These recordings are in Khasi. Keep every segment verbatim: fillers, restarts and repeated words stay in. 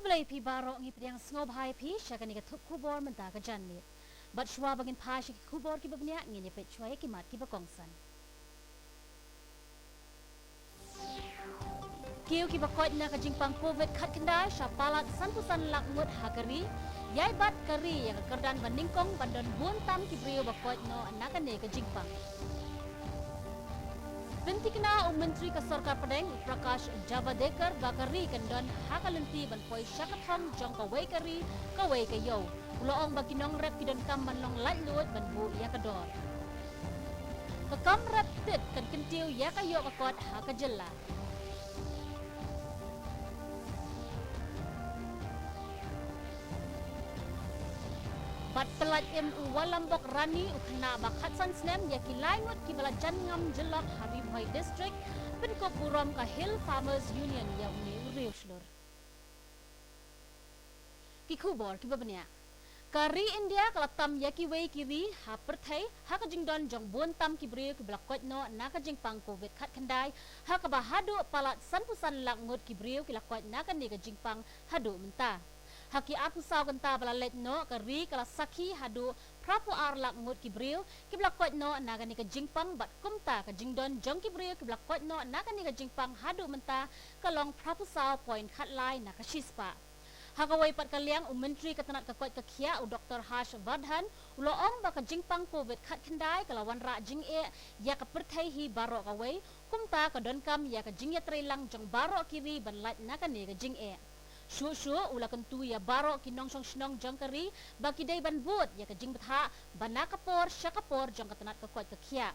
Khublei phi baroh, ngi pdiang sngewbha ïa phi sha kane ka thup khubor mynta ka janmiet. Bad shuwa ba ngin phai sha ki khubor kiba bniah, ngin ïa peit shuwa ïa ki mat kiba kongsan. Kiew kiba koit na ka jingpang covid khatkhyndai sha palat sanphew san lak ngut ha ka ri. Ïai bat ka ri ïa ka kyrdan ba nyngkong ban don bun tam ki briew ba koit noh na kane ka jingpang. Pynthikna u Myntri ka Sorkar Pdeng u Prakash Javadekar ba ka ri kan don ha ka lynti ban poi sha ka thong jong kawei ka ri kawei ka ïew. U la ong ba ki nongrep ki donkam ban long laitluid ban buh ïa ka dor. Ka kam rep tit kan kyntiew ïa ka ïoh ka kot ha ka jylla. Bad pyllait im u Walambok Rani, u khynnah ba khatsan snem, ïa ki lai ngut kiba la jan ngam jyllop ha Ri Bhoi District, pynkup burom ka Hill Farmers Union ïa une u riewshlur. Ki khubor kiba bniah. Ka ri India ka la tam ïa kiwei ki ri ha pyrthei ha ka jingdon jong bun tam ki briew kiba la koit noh na ka jingpang covid khatkhyndai, ha kaba haduh palat sanphew san lak ngut ki briew ki la koit na kane ka jingpang haduh mynta. Ha ki arphew saw kynta ba la leit noh, ka ri ka la sakhi haduh phraphew ar lak ngut ki briew kiba la koit noh na kane ka jingpang, bad kumta ka jingdon jong ki briew kiba la koit noh na kane ka jingpang haduh mynta ka long phraphew saw point khatlai na ka shispah. Ha kawei pat ka liang, u Myntri ka tnat ka koit ka khiah u Doktor Harsh Vardhan u la ong ba ka jingpang covid khatkhyndai ka la wanrah jingeh ïa ka pyrthei hi baroh kawei, kumta ka donkam ïa ka jingïatreilang jong baroh ki ri ban lait na kane ka jingeh. Shuh shuh u la kyntu ïa baroh ki nongshong shnong jong ka ri ba ki dei ban bud ïa ka jingbthah ba na ka por sha ka por jong ka tnat ka koit ka khiah.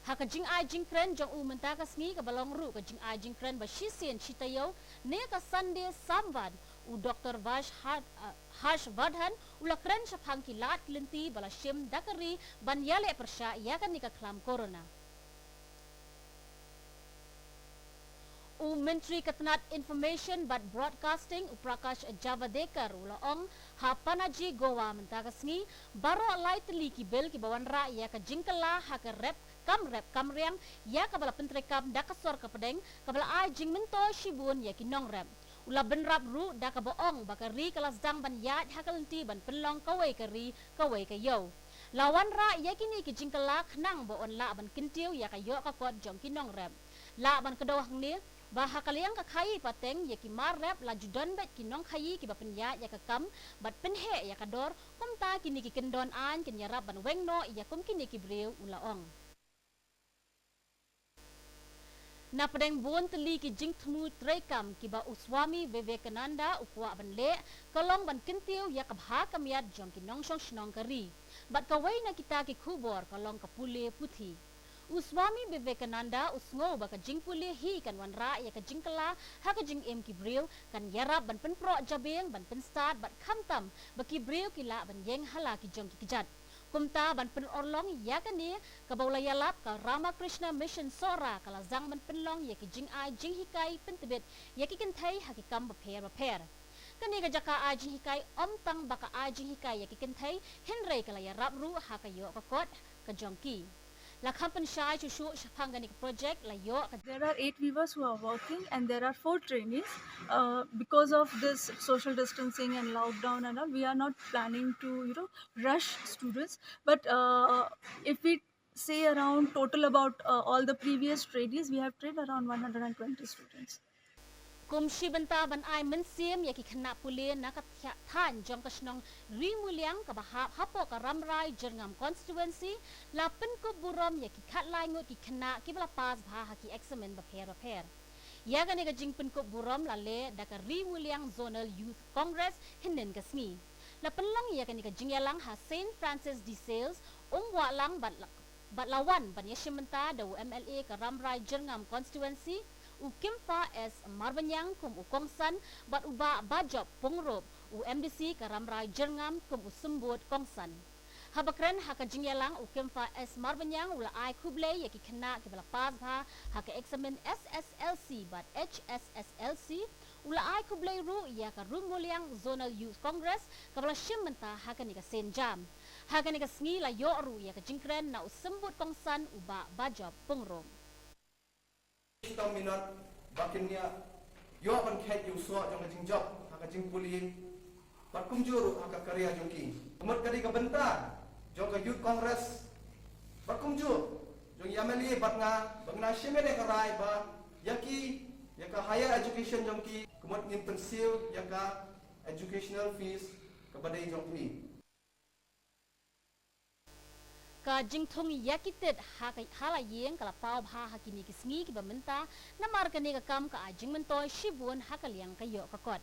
Ha ka jingai jingkren jong u mynta ka sngi, kaba long ruh ka jingai jingkren ba shisien shi taïew ne ka Sunday Samvad, u Doktor Vash Har-, uh, Harsh Vardhan u la kren shaphang ki lad ki lynti ba la shim da ka ri ban ïaleh pyrshah ïa kane ka khlam corona. U Myntri ka tnat Information bad Broadcasting u Prakash Javadekar u la ong ha Panaji, Goa mynta ka sngi, baroh lai tylli ki bill kiba wanrah ïa ka jingkylla ha ka rep kam rep kam riang ïa kaba la pyntreikam da ka sorkar pdeng, kaba la ai jingmyntoi shibun ïa ki nongrep. U la bynrap ruh da kaba ong ba ka ri ka la sdang ban ïaid ha ka lynti ban pynlong kawei ka ri kawei ka ïew. La wanrah ïa kine ki jingkylla khnang ba yn lah ban kyntiew ïa ka ïoh ka kot jong ki nongrep. Lah ban kdew hangne ba ha ka liang ka khaïi pateng ïa ki mar rep la ju don beit ki nongkhaïi kiba pynïaid ïa ka kam bad pynheh ïa ka dor, kumta kine ki kyndon aiñ kin ïarap ban weng noh ïa kum kine ki briew, u la ong. Na pdeng bun tylli ki jingthmu treikam kiba u Swami Vivekananda u kwah ban leh, ka long ban kyntiew ïa ka bha ka miat jong ki nongshong shnong ka ri. Bad kawei na kita ki khubor ka long ka pule puthi. U Swami Vivekananda u sngew ba ka jingpule hi kan wanrah ïa ka jingkylla ha ka jingim ki briew, kan ïarap ban pynproh jabieng, ban pynstad bad khamtam ba ki briew ki lah ban ïeng ha la ki jong ki kjat. Kumta ban pynurlong ïa kane, kaba u la ïalap ka Ramakrishna Mission Sohra ka la sdang ban pynlong ïa ki jingai jinghikai pyntbit ïa ki kynthei ha ki kam bapher bapher. Kane ka jaka ai jinghikai ym tang ba ka ai jinghikai ïa ki kynthei, hynrei ka la ïarap ruh ha ka ïoh ka kot ka jong ki. La kham pynshai shuh shuh shaphang kane ka project, la ïoh ka There are eight weavers who are working and there are four trainees. Uh, because of this social distancing and lockdown and all, we are not planning to, you know, rush students. But uh, if we say around total about uh, all the previous trainees, we have trained around one hundred and twenty students. Kum shi bynta ban ai mynsiem ïa ki khynnah pule na ka thaiñ jong ka shnong Ri Muliang kaba hap hapoh ka Rambrai Jyrngam constituency, la pynkup burom ïa ki khatlai ngut ki khynnah kiba la pass bha ha ki eksamin bapher bapher. Ïa kane ka jingpynkup burom la leh da ka Ri Muliang Zonal Youth Congress hynnin ka sngi. La pynlong ïa kane ka jingïalang ha Saint Francis de Sales, Umwahlang, bad la, bad la wan ban ïashim bynta da u M L A ka Rambrai Jyrngam constituency, u Kympa S Marbaniang kum u kongsan, bad u Bah Bajop Pyngrope, u M D C ka Rambrai Jyrngam, kum u symbud kongsan. Haba kren ha ka jingïalang, u Kympa S Marbaniang u la ai khublei ïa ki khynnah kiba la pass bha ha ka eksamin S S L C bad H S S L C. U la ai khublei ruh ïa ka Ri Muliang Zonal Youth Congress kaba la shim bynta ha kane ka sienjam. Ha kane ka sngi la ïoh ruh ïa ka jingkren na u symbud kongsan, u Bah Bajop Pyngrope. Shitom minot ba kin ïa ïoh ban kheit ïa u soh jong ka jingjop. Ka jingpule bad kumjuh ruh ha ka career jong ki. Ka mut ka dei ka bynta jong ka Youth Congress bad kumjuh jong i M L A bad nga ba ngin shim ïa ka rai ba ïa ki, ïa ka higher education jong ki, ka mut ngin pynsiew ïa ka educational fees kaba dei jong ki. Ka jingthung ïa ki tit ha ka, ha la ïing ka la paw bha ha kine ki sngi kiba mynta, namar kane ka kam ka ai jingmyntoi shibun ha ka liang ka ïoh ka kot.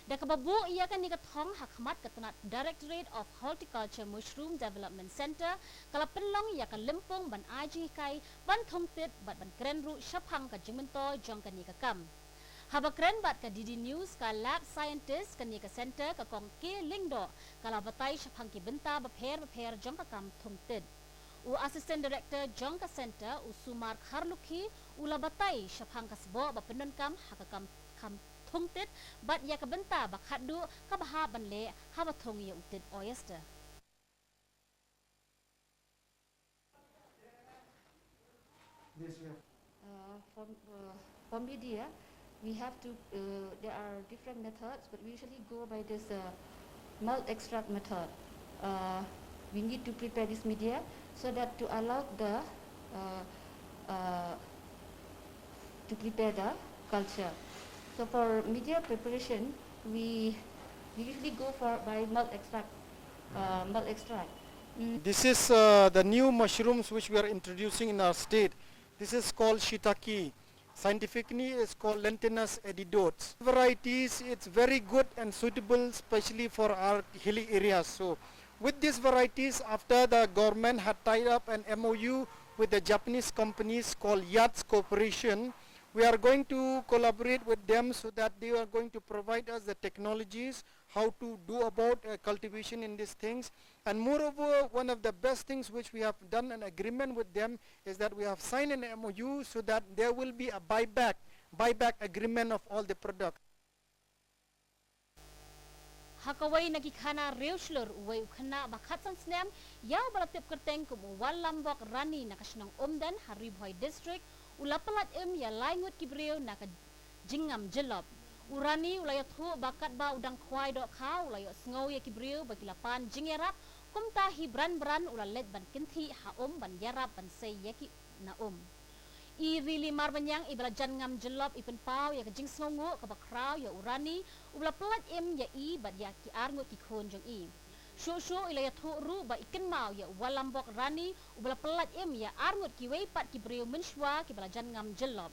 Da kaba buh ïa kane ka thong ha khmat ka tnat Directorate of Horticulture Mushroom Development Centre, ka la pynlong ïa ka lympung ban ai jinghikai ban thung tit bad ban kren ruh shaphang ka jingmyntoi jong kane ka kam. Haba kren bad ka D D News ka lab scientist kane ka centre, ka Kong K Lyngdoh, ka la batai shaphang ki bynta bapher bapher jong ka kam thung tit. U Assistant Director jong ka centre, u Sumar Kharlukhi, u la batai shaphang ka sboh ba pyndonkam ha ka kam, kam thung tit bad ïa ka bynta ba khatduh kaba hap ban leh haba thung ïa u tit oyster. Yes, we have. Uh, for, uh, for media, we have to, uh, there are different methods, but we usually go by this, uh, malt extract method. Uh, we need to prepare this media so that to allow the, uh, uh, to prepare the culture. So for media preparation, we, we usually go for by malt extract, uh, malt extract. Mm. This is, uh, the new mushrooms which we are introducing in our state. This is called shiitake. Scientifically, it's called Lentinus ededodes. Varieties, it's very good and suitable, especially for our hilly areas. So, with these varieties, after the government had tied up an M O U with the Japanese companies called Yats Corporation, we are going to collaborate with them so that they are going to provide us the technologies how to do about, uh, cultivation in these things. And moreover, one of the best things which we have done an agreement with them is that we have signed an M O U so that there will be a buyback, buyback agreement of all the products. Ha kawei na ki khana riewshlur, uwei u khynnah ba khatsan snem, ïa uba la tip kyrteng kum u Walambok Rani na ka shnong Umden ha Ri Bhoi District, u la pyllait im ïa lai ngut ki briew na ka jingngam jyllop. U Rani u la ïathuh ba katba u dang khwai dohkha u la ïohsngew ïa ki briew ba ki la pan jingïarap, kumta hi bran bran u la leit ban kynthih ha um ban ïarap ban sei ïa ki na um. I Rili Marbaniang iba la jan ngam jyllop i pynpaw ïa ka jingsngewnguh kaba khraw ïa u Rani uba la pyllait im ïa i bad ïa ki ar ngut ki khun jong i. Shuh shuh i la ïathuh ruh ba i kynmaw ïa u Walambok Rani uba la pyllait im ïa ar ngut kiwei pat ki briew mynshuwa kiba la jan ngam jyllop.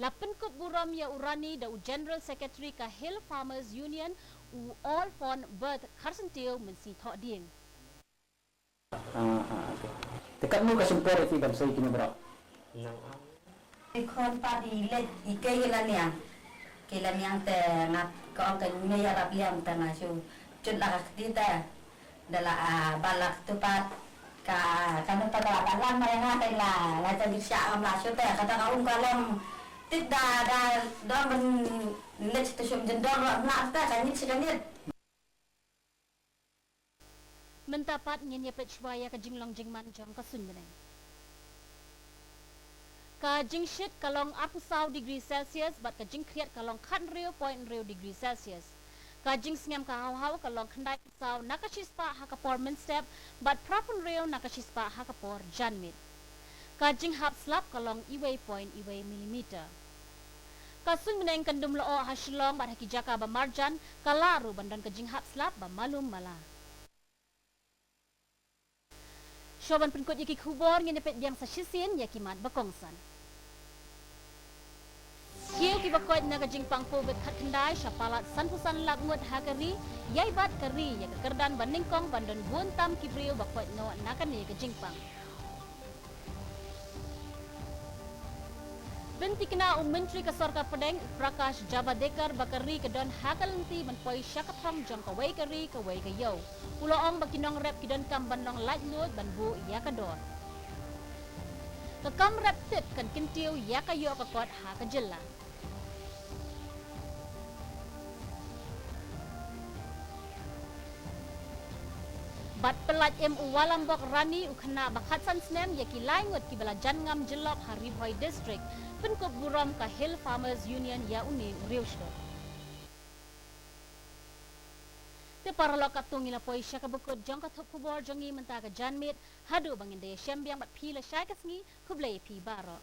La pynkup burom ïa u Rani da u General Secretary ka Hill Farmers Union, u All Fond Berth Kharsyntiew, mynsngi Thohdieng. Ah, ah, okay. Te katno ka shim por ïa phi ban sei kine baroh? I khun pat i leit i kei i la niang. Kei la niang te nga ong ka ngi ïarap liang te nga shu jut la ka kti te. Da la, ah, ba la tu pat ka, ka nu pat da ba la ma nga te la, la ta dik sha am la shu te ka ta ka um ka long. Tik da, da, da ban leit tu shum jendong la na te ka nit shi ka nit. Mynta pat ngin ïa peit shuwa ïa ka jinglong jingman jong ka suiñ bneng. Ka jingshit ka long arphew saw degree Celsius bad ka jingkhriat ka long khathynriew point hynriew degree Celsius. Ka jingsngem ka haw haw ka long khyndaiphew saw na ka shispah ha ka por mynstep bad phraphew hynriew na ka shispah ha ka por janmiet. Ka jinghap slap ka long iwei point iwei millimeter. Ka suiñ bneng kan dum lyoh ha Shillong bad ha ki jaka ba marjan, ka lah ruh ban don ka jinghap slap ba malu mala. Shuwa ban pynkut ïa ki khubor, ngin ïa peit biang sa shisien ïa ki mat ba kongsan. Kiew kiba koit na ka jingpang Covid khatkhyndai sha palat sanphew san lak ngut ha ka ri, ïai bat ka ri ïa ka kyrdan ba nyngkong ban don bun tam ki briew ba koit noh na kane ka jingpang. Pynthikna u Myntri ka Sorkar Pdeng, Prakash Javadekar, ba ka ri ka don ha ka lynti ban poi sha ka thong jong kawei ka ri kawei ka ïew. U la ong ba ki nongrep ki donkam ban long laitluid ban buh ïa ka dor. Ka kam rep tit kan kyntiew ïa ka ïoh ka kot ha ka jylla. Bad pyllait im u Walambok Rani, u khynnah ba khatsan snem, ïa ki lai ngut kiba la jan ngam jyllop ha Ri Bhoi District. Pynkup burom ka Hill Farmers Union ïa une u riewshlur. Te paralok, katto ngi la poi sha kaba kut jong ka thup khubor jong ngi mynta ka janmiet. Haduh ba ngin da ïashem biang bad phi lashai ka sngi, khublei ïa phi baroh.